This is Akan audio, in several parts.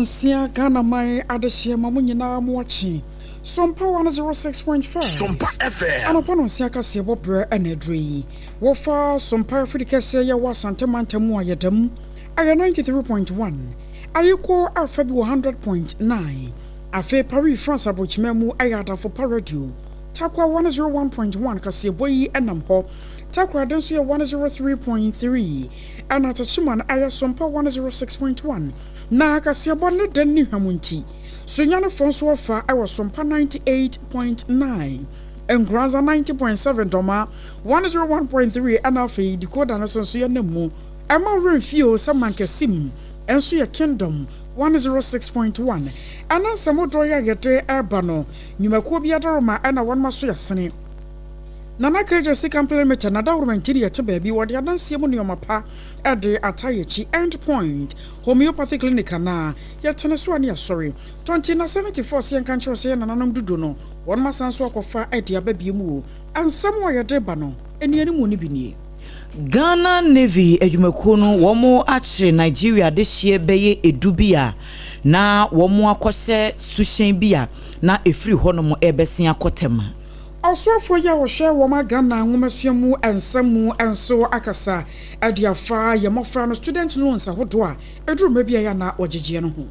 Nonsia Ghana man adehyeɛ ma mo nyinaa mo akye. Sompa 106.5. Sompa FM. Anɔpa nonsia kaseɛbɔ berɛ ɛna aduro yi. Wɔfa Sompa afidi kɛseɛ yɛ wɔ Asante mantam mu a yɛda mu ayɛ 93.1. Ayiko afa bi wɔ 100.9. Afei Paris France abrokyima mu ɛyɛ Adafo Pa Radio. Takwa 101.1 kaseɛbɔ yi ɛnam hɔ. Takoradi nso yɛ 103.3 ɛna Techiman ayɛ Sompa 106.1. Na kaseɛbɔ ne dɛn ne hwam nti. Sunyanifoɔ nso afa ɛwɔ Sompa 98.9. Nkoranza 90.7 Dɔma 101.3 ɛna afei decoder no so nso yɛ nam mu. Ɛma werɛ mfie o sɛ Mankasim ɛnso yɛ Kingdom 106.1. Ɛna nsɛm dɔ yɛ a yɛde ɛreba no nnwumakuo bi adaroma ɛna wɔn aso yɛsene. Nana Kagya Sika Limited na dawuroma nti ne yɛte baabi wɔde adanseɛ mu nneɛma pa ɛde ata yɛkyi. End Point Homeopathy Clinic anaa yɛtene so a ne yɛsɔre 20 na 74 sɛ yɛnka nkyerɛ sɛ yɛ nananom dodo no wɔn asan so akɔfa ɛde aba bie mu o. Ansɛm a yɛde ba no ɛni anim no bi nie. Ghana Navy adwumakuo no wɔn akyere Nigeria adehyeɛ bɛyɛ 10 bi a na wɔn akɔhyɛ suhyɛn bi a na ɛfiri hɔnom ɛrebɛsen akɔ Tema. Ɔsoafoɔ yi a wɔhwɛ wɔn Ghana nwomasua mu nsɛm mu nso akasa ɛde afa yɛ mmɔfra no student loans ahodoɔ a ɛduru mmerɛ bi a yɛ na wɔgyegyeɛ no ho.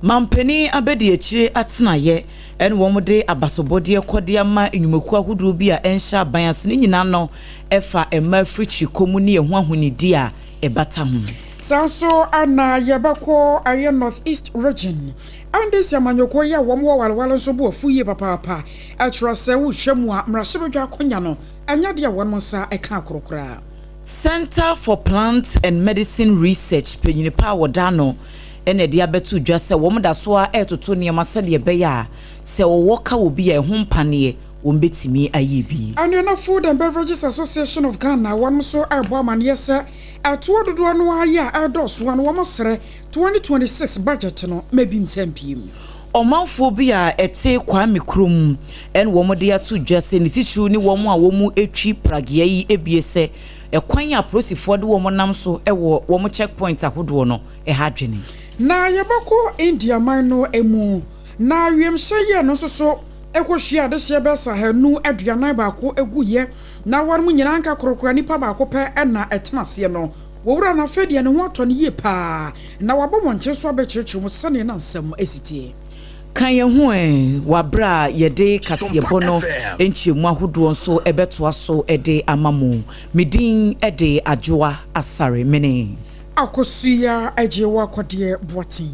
Mampanin abɛdi akyire atenaeɛ ɛne wɔn de abasobɔdeɛ kɔde ama nnwumakuo ahodoɔ bi a ɛnhyɛ aban ase ne nyinaa no ɛfa mmaa afirikyiri mu ne ɛho ahonidi a ɛbata ho. Saa nso ana yɛbɛkɔ ayɛ North East Region. NDC amanyɔkuo yi a wɔn wɔ Walewale nso bo afu yie papaapa. Ɛkyerɛ sɛ wohwɛ mu a mmarahyɛbadwa akonnwa no ɛnyɛ deɛ wɔn nsa ɛka akoro koraa. Center for Plant and Medicine Research panyini pa a wɔda no ɛna ɛde abɛto dwa sɛ wɔn da so a ɛretoto nneɛma sɛdeɛ ɛbɛyɛ a sɛ wɔwɔ ka wɔ bi a ɛho mpaneɛ wɔn bɛtumi ayɛ bi. Anuana Food and Beverages Association of Ghana wɔn nso ɛrebɔ amaneɛ sɛ ɛtoɔ dodoɔ no ayɛ a ɛredɔɔso ano wɔn srɛ 2026 budget no mɛbi nsɛm pii mu. Ɔmanfoɔ bi a ɛte Kwame kurom ɛna wɔn de ato dwa sɛ ne titiriw ne wɔn a wɔn atwi pragea yi ebie sɛ ɛkwan a apolisifoɔ de wɔn nam so ɛwɔ wɔn checkpoint ahodoɔ no ɛha adwene. Na yɛbɛkɔ India man no mu na wiemhyɛn yi no nso so ɛkɔhyia adehyeɛ bɛsa 541 eguyɛ na wɔn mu nyinaa nka korokora nipa baako pɛ ɛna ɛtena aseɛ no. Wɔwura no afei deɛ ne ho atɔ no yie paa na wabɔ mmɔnten so abɛkyerɛkyerɛ mu sɛneɛ na nsɛm esi tie. Kan yɛn ho ɛ wabere a yɛde kaseɛbɔ no nkyɛmu ahodoɔ nso ɛbɛtoa so ɛde ama mo. Medin ɛde Adwoa Asare mene. Akosua agye wɔ akɔdeɛ Boaten.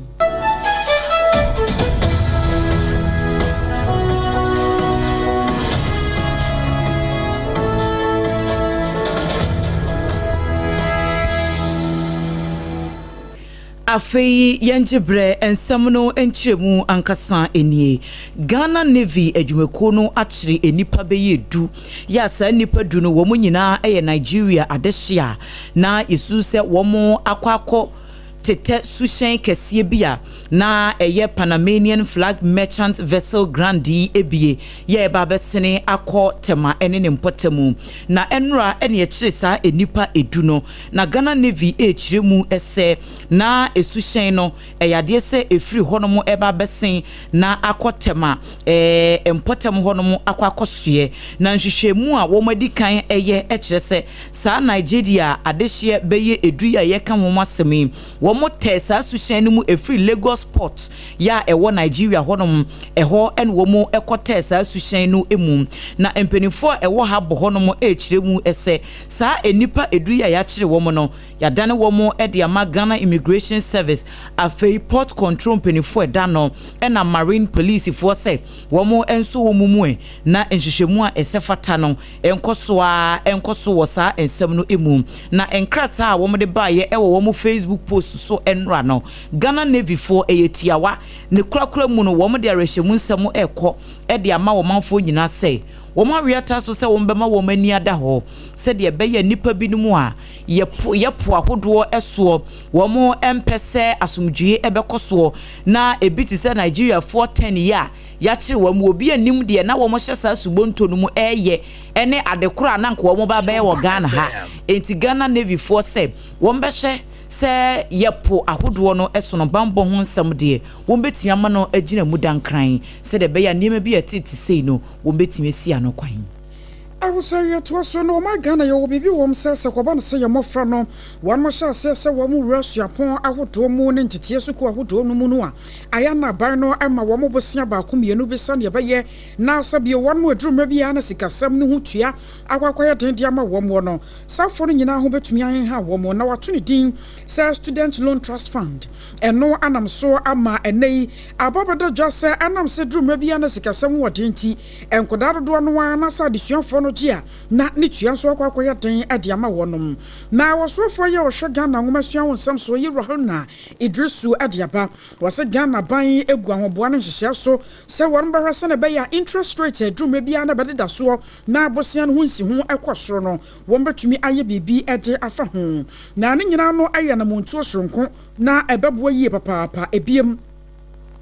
Afei yɛngye berɛ nsɛm no nkyerɛmu ankasa nie. Ghana Navy adwumakuo no akyere nnipa bɛyɛ 10 yɛ a saa nnipa 10 no wɔn nyinaa yɛ Nigeria adehye a na yɛsu sɛ wɔn akɔ tetɛ suhyɛn kɛseɛ bi a na ɛyɛ Panamanian flag merchant vessel Grand yi ebie yɛ ɛba abɛsene akɔ Tema ɛne ne mpɔtam na ɛnora ɛne ɛkyerɛ saa nnipa 10 no. Na Ghana Navy ɛrekyerɛ mu ɛsɛ na esuhyɛn no ɛyɛ adeɛ sɛ efiri hɔnom ɛba abɛsen na akɔ Tema mpɔtam hɔnom akɔsoɛ. Na nhwehwɛmu a wɔn adi kan ɛyɛ ɛkyerɛ sɛ saa Nigeria adehyeɛ bɛyɛ 10 yi a yɛka wɔn asɛm yi wɔn tɛ saa suhyɛn no mu efiri Lagos port yɛ a ɛwɔ Nigeria hɔnom ɛhɔ ɛna wɔn ɛkɔtɛ saa suhyɛn no mu. Na mpanimfoɔ a ɛwɔ ha bɔ hɔnom ɛrekyerɛ mu ɛsɛ saa nnipa 10 yi a yɛakyerɛ wɔn no yɛadane wɔn ɛde ama Ghana Immigration Service, afei port control mpanimfoɔ ɛda no ɛna marine policefoɔ sɛ wɔn nso wɔn mu ɛ na nhwehwɛmu a ɛsɛ fata no ɛnkɔ so a ɛnkɔ so wɔ saa nsɛm no mu. Na nkrataa a wɔn de baayɛ ɛwɔ wɔn Facebook post so ɛnora no Ghana Navy foɔ ɛyɛ tiawa ne kurakura mu no wɔn de awerɛhyɛmu nsɛm ɛkɔ ɛde ama wɔn manfoɔ nyinaa sɛ wɔn awiata so sɛ wɔn bɛma wɔn ani ada hɔ sɛdeɛ ɛbɛyɛ nnipa binom a yɛpo ahodoɔ ɛsoɔ wɔn mpɛ sɛ asomdwie ɛbɛkɔ soɔ na ebi te sɛ Nigeriafoɔ 10 yi a yɛakyere wɔn obi anim deɛ na wɔn hyɛ saa subonto no mu ɛɛyɛ ɛne adekoro a na nka wɔn ba bɛyɛ wɔ Ghana ha. Enti Ghana Navy foɔ sɛ wɔn bɛhyɛ Sɛ yɛ po ahodoɔ no so no, banbɔ ho nsɛm deɛ, wɔn bɛtumi ama no agyina mu dankran sɛdeɛ ɛbɛyɛ a nneɛma bi a ɛtete sei no, wɔn bɛtumi asi ano kwan. Awosɛ yɛtoa so no, ɔma Ghana yɛwɔ biribi wɔm sɛ kɔba no sɛ yɛ mmɔfra no wɔn hyɛ aseɛ sɛ wɔn wura suapɔn ahodoɔ mu ne nteteɛ sukuu ahodoɔ no mu no a, ayɛ na aban no ma wɔn bosea baako mmienu bi sɛneɛ ɛbɛyɛ na sɛ bio wɔn mu aduru mmerɛ biara na sikasɛm no ho tua akɔ akɔyɛ den de ama wɔn wɔ no saafoɔ no nyinaa ho bɛtumi aheha wɔn, na wato ne din sɛ Student Loan Trust Fund. Ɛno anam so ama ɛnɛ yi aba bɛda dwa sɛ ɛnam sɛ duru mmerɛ biara na sikasɛm wɔ den nti, nkɔdaa dodoɔ no ara na sɛ adesuafoɔ no gye a, na ne tua nso akɔ akɔyɛ den de ama wɔnom. Na wɔsoafoɔ yɛ ɔhwɛ Ghana nwomasua ho nsɛm so, Yɛwura Haruna Idrisu, de aba wɔsɛ Ghana ban egu ahoboa no nhyehyɛ so sɛ wɔn bɛhwɛ sɛ na ɛbɛyɛ a interest rate aduru mmerɛ biara na bɛdeda soɔ na abosea no ho nsi ho ɛkɔ soro no, wɔn bɛtumi ayɛ biribi de afa ho. Na ne nyinaa no ayɛ anamontuo soronko na ɛbɛboa yie papaapa. Ebiem,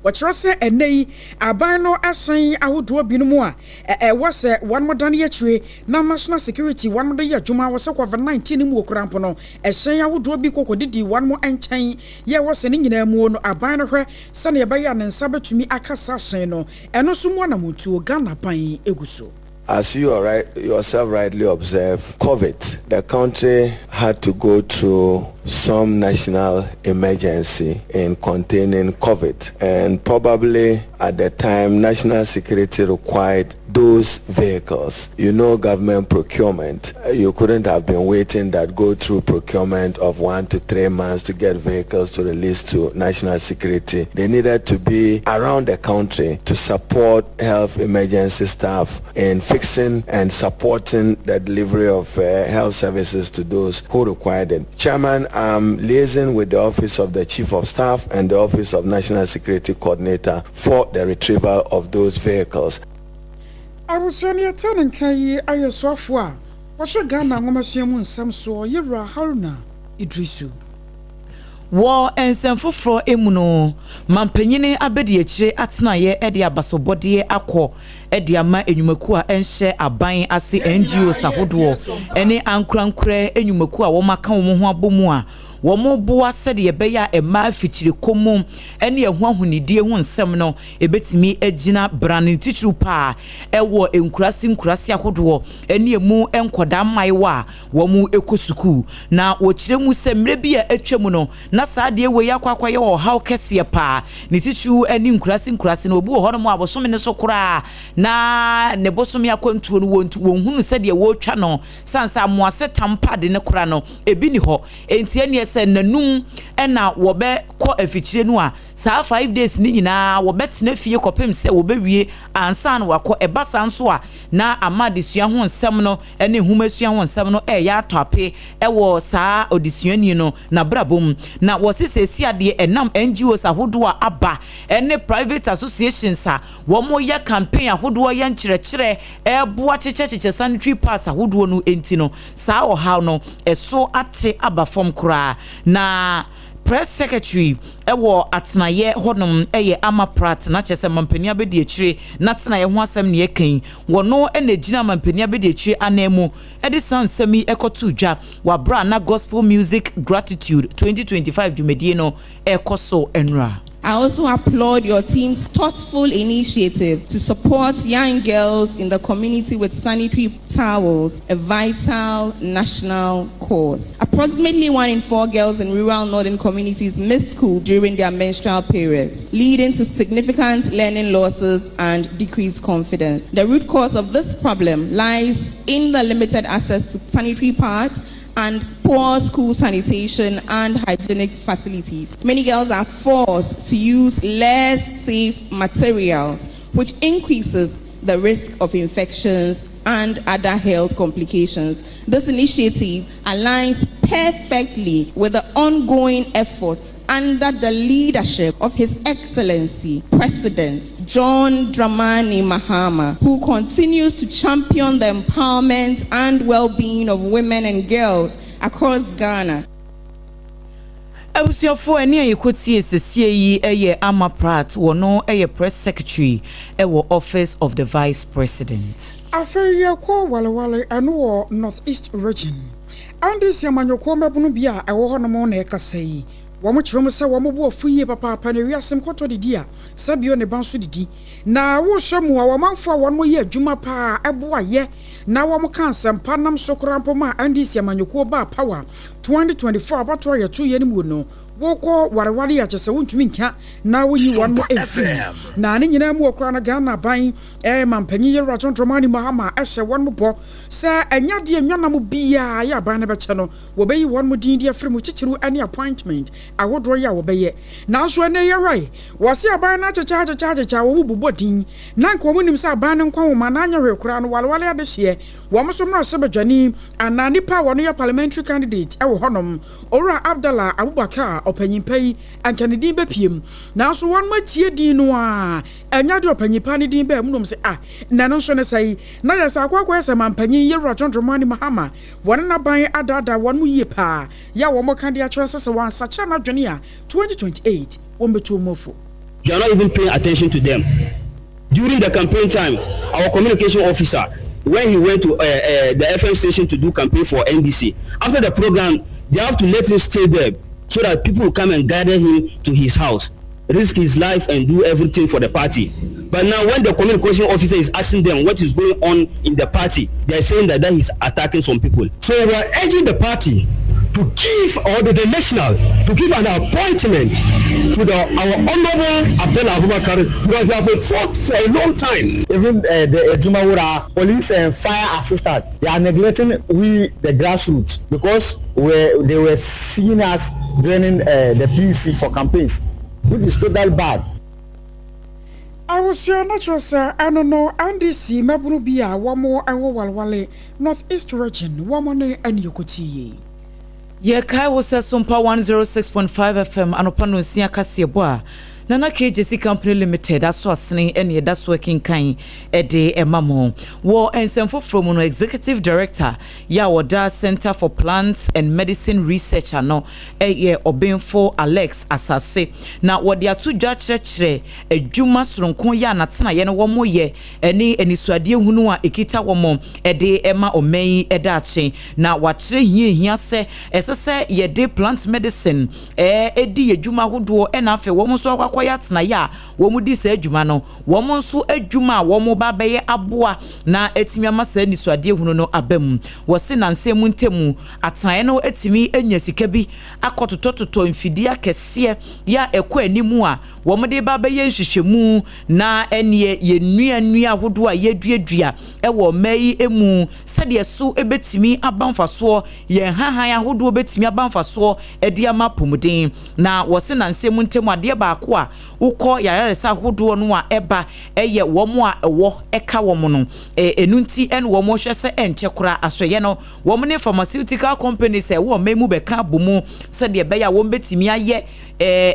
wɔkyerɛ sɛ ɛnɛ yi aban no ahyɛn ahodoɔ binom a ɛwɔ sɛ wɔn mo dane akyire na national security wɔn mo de yɛ adwuma wɔ sɛ COVID-19 mu okura mpo no, ɛhyɛn ahodoɔ bi kɔkɔdidi wɔn mo nkyɛn. Yɛ wɔ sɛ ne nyinaa mu no, aban no hwɛ sɛnea ɛbɛyɛ a ne nsa bɛtumi aka saa hyɛn no. Ɛno nso mu anamontuo Ghana ban egu so. As you are right, yourself rightly observe, COVID, the country had to go through some national emergency in containing COVID. And probably at the time, national security required those vehicles. Government procurement, you couldn't have been waiting that go through procurement of 1 to 3 months to get vehicles to release to national security. They needed to be around the country to support health emergency staff in fixing and supporting the delivery of health services to those who required it. Chairman, I'm liaising with the Office of the Chief of Staff and the Office of National Security Coordinator for the retrieval of those vehicles. Abusua no yɛte ne nka yi ayɛ soafoɔ a wɔhwɛ Ghana nwomasua mu nsɛm soɔ, Yɛwura Haruna Idrisu. Wɔ nsɛm foforɔ mu no, mampanyini abɛdi akyire atenaeɛ de abasobɔdeɛ akɔ de ama nnwumakuo a ɛnhyɛ aban ase, NGOs ahodoɔ ne ankorankorɛ nnwumakuo a wɔn aka wɔn ho abɔ mu a wɔn boa sɛdeɛ ɛbɛyɛ a mmaa afikyire kɔn mu ne ɛho ahonidie ho nsɛm no ebɛtumi agyina brane titiriw paa ɛwɔ nkurase nkurase ahodoɔ ne emu nkɔdaa mmaayewa a wɔn kɔ sukuu. Na wɔkyerɛ mu sɛ mmerɛ bi a atwa mu no, na saa adeɛ wei akɔ akɔyɛ ɔhaw kɛseɛ paa, ne titiriw ne nkurase nkurase no. Obi wɔ hɔnom a bosome no so koraa na ne bosome akwantuo no wɔn hunu sɛdeɛ wɔretwa no sansa amoase tampade ne kora no ebi ni hɔ. Nti ɛneɛ sɛ nanum ɛna wɔbɛkɔ afikyire no a, saa 5 days ne nyinaa wɔbɛtena fie kɔpem sɛ wɔbɛwie ansa na wakɔ. Ɛba saa nso a, na ama adesua ho nsɛm no ne nhomasua ho nsɛm no ɛyɛ atɔ ape ɛwɔ saa odesuani no n'abrabɔ mu. Na wɔsi sɛsi adeɛ ɛnam NGOs ahodoɔ a aba ɛne private associations a wɔn yɛ campaign ahodoɔ, yɛ nkyerɛkyerɛ, ɛɛboa kyekyɛkyekyɛ sanitary pads ahodoɔ no nti no, saa ɔhaw no ɛso ate aba fam koraa. Na press secretary ɛwɔ atenaeɛ hɔnom ɛyɛ Ama Pratt, na kyerɛ sɛ mampanin abɛdi akyire na tenaeɛ ho asɛm ne ɛka yi, wɔno ɛna gyina mampanin abɛdi akyire anan mu ɛde saa nsɛm yi ɛkɔto dwa wabra na Gospel Music Gratitude 2025 dwumadie no ɛkɔ so nwura. I also applaud your team's thoughtful initiative to support young girls in the community with sanitary towels, a vital national cause. Approximately one in four girls in rural northern communities miss school during their menstrual periods, leading to significant learning losses and decreased confidence. The root cause of this problem lies in the limited access to sanitary pads and poor school sanitation and hygienic facilities. Many girls are forced to use less safe materials, which increases the risk of infections and other health complications. This initiative aligns perfectly with the ongoing efforts under the leadership of His Excellency President John Dramani Mahama, who continues to champion the empowerment and well being of women and girls across Ghana. Abusuafoɔ, ɛne a yɛkɔtie sesie yi yɛ Ama Pratt, wɔno yɛ press secretary ɛwɔ Office of the Vice President. Afei yɛkɔ Walewale, ɛno wɔ North East Region. NDC amanyɔkuo mmabunu bi a ɛwɔ hɔnom na ɛkasa yi. Wɔn kyerɛ mu sɛ wɔn bo afu yie papaapa na ewiase nkɔtɔ didi a sɛbio ne ba nso didi. Na wɔrehwɛ mu a, wɔmanfoɔ a wɔn yɛ adwuma paa ɛboa yɛ na wɔn ka nsɛmpa nam so koraa mpo ma NDC amanyɔkuo baa power 2024 abatoɔ a yɛto yɛ no mu no, wɔkɔ wareware a kyɛ sɛ wontumi nka na wonyi wɔn mo mfiri na ne nyinaa mu wɔ koraa no. Ghana ban mampanyin Yɛwura John Dramani Mahama ɛhyɛ wɔn mo bɔ sɛ ɛnyɛ adeɛ nwanam biara yɛ aban no bɛkyɛ no, wɔbɛyi wɔn mo din de afiri mu, titiriw ne appointment ahodoɔ yi a wɔbɛyɛ. Nanso ɛnɛ yɛhwɛ, wɔse aban no akyekyɛ akyekyɛ akyekyɛ a wɔn bobɔ din na nka wɔn nim sɛ aban no nkwa nwoma na anyɛ hwee koraa no, walewale adehyeɛ wɔn nso mmarahyɛ badwani anaa nipa a wɔn yɛ parliamentary candidate ɛwɔ hɔnom, Owura Abdallah Abubakar, ɔpanyin pa yi, anka ne din bɛpiem. Nanso wɔn atie din no a, ɛnyɛ de ɔpanyin pa ne din bɛɛ mu nom sɛ ah, na no nso ne sɛ yi na yɛ sɛ akɔ akɔyɛ sɛ mampanyin Yɛwura John Dramani Mahama wɔne n'aban adaadaa wɔn mu yie paa yɛ a wɔn ka de akyerɛ sɛ wɔn asakyerɛ n'adwene a, 2028 wɔn bɛtu wɔn afu. They are not even paying attention to them. During the campaign time, our communication officer, when he went to the FM station to do campaign for NDC, after the program, they have to let him stay there so that people will come and gather him to his house, risk his life and do everything for the party. But now when the communication officer is asking them what is going on in the party, they are saying that he's attacking some people. So we are urging the party to give, or the national, to give an appointment to the our Honorable Abdullah Abubakar, because we have fought for a long time. Even the Ejumawura police and fire assistant, they are neglecting we the grassroots because they were seeing us joining the PEC for campaigns, which is total bad. Awosua no kyerɛ sɛ ɛno no NDC mmabunu bi a wɔn wɔ Walewale North East Region wɔn ne ɛne ɛkɔtie yie. Yɛkae wo sɛ Sompa 106.5 FM anɔpa no nsia kaseɛbɔ a Nana KJC Company Limited aso asene ɛne ɛda so ɛkenkan ɛde ɛma mo. Wɔ nsɛm foforɔ mu no, executive director yɛ a wɔda Center for Plants and Medicine Research ano ɛyɛ Ɔbenfo Alex Asase na wɔde ato dwa kyerɛkyerɛ adwuma soronko yɛ a n'atenaeɛ no wɔn yɛ ɛne anisoadeɛ hunu a ɛkita wɔn ɛde ɛma ɔman yi ɛda akye, na wakyerɛ hia hia sɛ ɛsɛ sɛ yɛde plant medicine ɛdi adwuma ahodoɔ, ɛna afei wɔn nso akɔ akɔyɛ atenaeɛ a wɔn di saa adwuma no, wɔn nso adwuma a wɔn ba bɛyɛ aboa na etumi ama saa anisoadeɛ hunu no aba mu. Wɔsi nansa mu ntɛmu atenaeɛ no etumi anya sika bi akɔtotɔtotɔ mfidie akɛseɛ yɛ a ɛkɔ anim a wɔn de ba bɛyɛ nhwehwɛmu na ɛneɛ yɛn nnua nnua ahodoɔ a yɛduadua ɛwɔ ɔman yi mu, sɛdeɛ so ebɛtumi aba mfasoɔ, yɛn hahan ahodoɔ bɛtumi aba mfasoɔ ɛde ama apɔmuden. Na wɔsi nansa mu ntɛmu adeɛ baako a wokɔ yaresa ahodoɔ no a ɛba ɛyɛ wɔn a ɛwɔ ɛka wɔn no ɛnu nti ɛna wɔn hwɛ sɛ ɛnkyɛ koraa asɔyɛ no wɔn ne pharmaceutical companies a ɛwɔ ɔman mu bɛka abɔ mu sɛdeɛ ɛbɛyɛ a wɔn bɛtumi ayɛ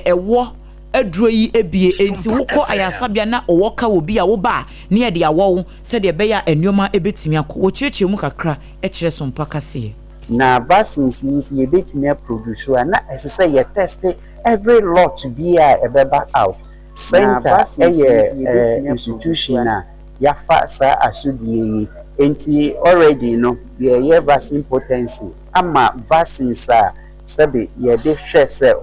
ɛwɔ aduro yi ebie. Enti wokɔ ayaresabea na ɔwɔ ka wɔ bi a woba a ne yɛde awɔwo sɛdeɛ ɛbɛyɛ a nneɛma ebɛtumi akɔ. Wɔkyerɛkyerɛ mu kakra ɛkyerɛ so mpa kaseɛ. Na vaccines yi nso yɛbɛtumi aproduce a, na ɛsɛ sɛ yɛ test every lot bi a ɛbɛba out. Center ɛyɛ institution a yɛafa saa asodie yi, nti already no yɛyɛ vaccine potency ama vaccines a sɛbi yɛde hwɛ sɛ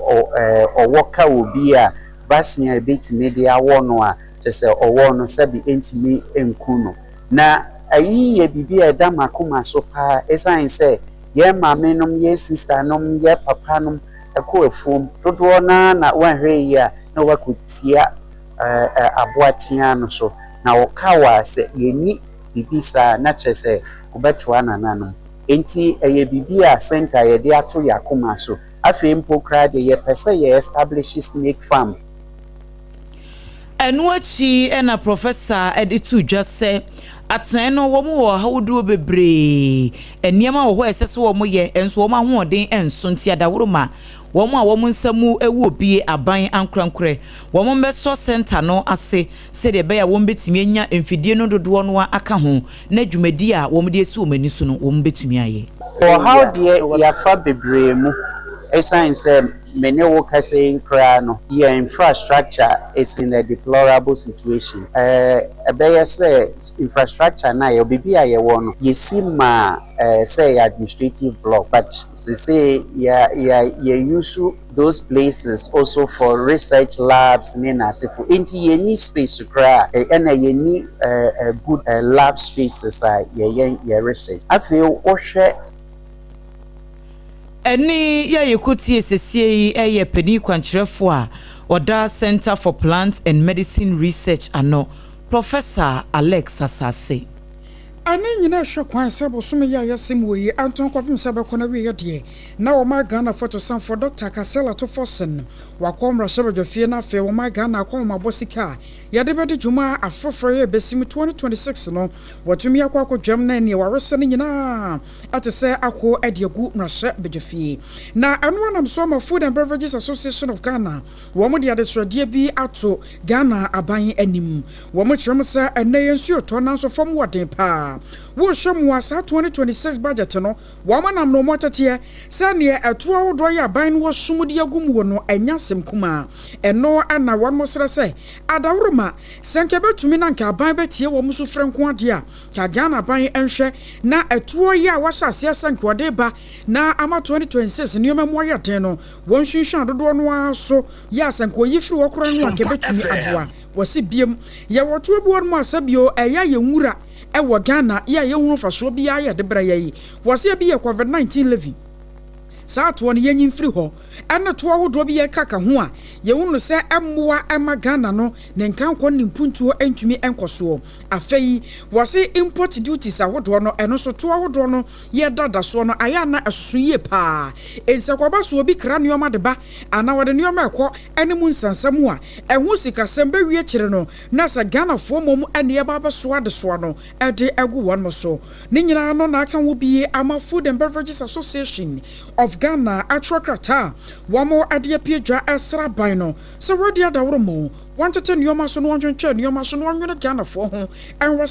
ɔwɔ ka wɔ bi a, vaccine a ebɛtumi de awɔ no a kyerɛ sɛ ɔwɔ no sɛbi ntumi nku no. Na ayi yɛ biribi a ɛda m'akoma so paa, ɛsiane sɛ yɛn maame nom, yɛn sister nom, yɛn papa nom ɛkɔ afuom dodoɔ naa na wɔnhwɛ yie a na wakɔtia aboa tea no so na wɔka wɔ a sɛ yɛnni biribi saa na kyerɛ sɛ wɔbɛtoa nananom. Nti ɛyɛ biribi a center yɛde ato yɛn akoma so. Afei mpo koraa deɛ, yɛpɛ sɛ yɛ establish snake farm. Ɛno akyi ɛna professor ɛde to dwa sɛ atenae no wɔn wɔ ahodoɔ bebree, nneɛma wɔ hɔ a ɛsɛ sɛ wɔn yɛ nso wɔn ahoɔden nso, nti adaworo ma wɔn a wɔn nsa mu wɔ bie aban ankorankorɛ wɔn bɛsɔ center no ase sɛdeɛ ɛbɛyɛ a wɔn bɛtumi anya mfidie no dodoɔ no aka ho na dwumadi a wɔn de asi wɔn ani so no wɔn bɛtumi ayɛ. Ɔhaw deɛ, yɛafa bebree mu ɛsiane sɛ Me ne wo kasa yi koraa no, yɛ infrastructure is in a deplorable situation. Ɛbɛyɛ sɛ infrastructure na yɛ biribi a yɛwɔ no, yɛsi ma sɛ yɛ administrative block, but sese yɛ use those places also for research labs ne n'asefo, nti yɛni space koraa, ɛna yɛni good lab spaces a yɛyɛ yɛ research. Afei wohwɛ Ɛne yɛ yɛkɔtie sesie yi ɛyɛ panin kwankyerɛfoɔ a ɔda Center for Plant and Medicine Research ano, Professor Alex Asase. Ane nyinaa hwɛ kwan sɛ bosome yi a yɛsɛm wɔ yi anton kɔpem sɛ bɛkɔ no wieɛ deɛ na wɔma Ghana fotosanfoɔ Dr Cassiel Ato Forson wakɔ mmarahyɛbadwafie no. Afei wɔma Ghana akɔnhomabɔ sika a yɛde bɛde dwuma afoforɔ yɛ bɛsim 2026 no, wɔtumi akɔ akɔdwam na neɛ waresɛ no nyinaa ɛte sɛ akɔ de agu mmarahyɛbadwafie. Na ɛno anam so ama Food and Beverages Association of Ghana wɔn de adesrɛdeɛ bi ato Ghana aban anim. Wɔn kyerɛ mu sɛ ɛnɛ yɛn nsuo tɔ nanso fam wɔ den paa. Wɔrehwɛ mu a, saa 2026 budget no, wɔn anam no wɔn ateteɛ sɛneɛ ɛto ahodoɔ yɛ aban no wɔsum de agu mu wɔ no, ɛnya asɛm kumaa. Ɛno ɛna wɔn srɛ sɛ adaworoma sɛ nka bɛtumi na nka aban bɛtie wɔn so frɛ nko adeɛ a, ka Ghana aban nhwɛ na ɛtoɔ yi a wɔahyɛ aseɛ sɛ nka ɔde ba na ama 2026 nneɛma mu ayɛ den no, wɔn nhwehwɛ dodoɔ no ara so yɛ asɛ nka oyi firi hɔ koraa no a, nka bɛtumi aboa. Wɔsi biem yɛwɔ toɔ bi wɔ no mu a sɛbio ɛyɛ yɛn nwura ɛwɔ Ghana yɛ a yɛhunu mfasoɔ biara yɛde brɛ yɛ yi. Wɔsi ebi yɛ COVID-19 levy, saa toɔ no yɛnyi mfiri hɔ, ɛne toɔ ahodoɔ bi yɛka ho a yɛhunu sɛ ɛmmoa ɛma Ghana no ne nkankɔ ne mpuntuo ntumi nkɔ soɔ. Afei wɔse import duties ahodoɔ no, ɛno nso toɔ ahodoɔ no yɛdada soɔ no ayɛ ana ɛsoso yie paa. Nsɛkɔba so obi kra nneɛma de ba anaa wɔde nneɛma ɛkɔ ɛne mu nsansɛm a ɛho sikasɛm bɛwie kyerɛ no na sɛ Ghanafoɔ mmom ɛne ɛba abɛsoa adesoa no ɛde agu wɔn so ne nyinaa no na aka ho bie ama Food and Beverages Association of Ghana atwerɛ krataa wɔn ade apue dwa ɛsra ban no sɛ wɔde adaworo mu wɔntete nneɛma so na wɔntwentwɛn nneɛma so na wɔnwene Ghanafoɔ ho ɛnwɔ.